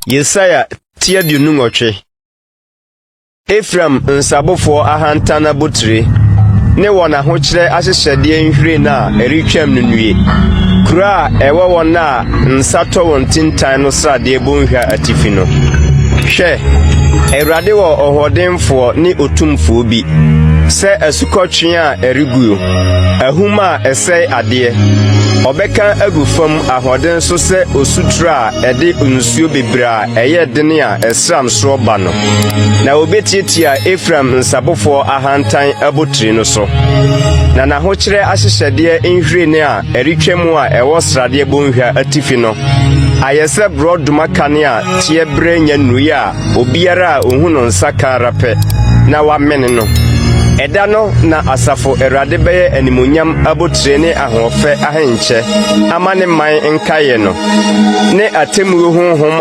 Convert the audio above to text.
Yesaia ti 28. Efraim nsabofoɔ ahantan abotire ne wɔn ahokyerɛ ahyehyɛdeɛ nhwiren a ɛretwam no nnue. Kuro a ɛwɔ wɔn a nsa tɔ wɔn ntintan no sradeɛ bɔnhwa atifi no. Hwɛ, Awurade wɔ ɔhoɔdenfoɔ ne otumfoɔ bi, sɛ asukɔtweaa a ɛreguo, ahum a ɛsɛe adeɛ. Ɔbɛka agu fam ahoɔden so sɛ osuturo a ɛde nsuo bebree a ɛyɛ den a ɛsram soɔ ba no. Na obetiatia Efraim nsabofoɔ ahantan abotiri no so. Na n'ahokyerɛ ahyehyɛdeɛ nhwiren a ɛretwa mu a ɛwɔ sradeɛ bɔnhwa atifi no ayɛ sɛ borɔdɔma kane a teɛberɛ nya nnui a obiara a ohu no nsa ka ara pɛ na wamene no. Ɛda no na Asafo Awurade bɛyɛ animuonyam abotire ne ahoɔfɛ ahenkyɛ ama ne man nkaeɛ no, ne atemmuo honhom.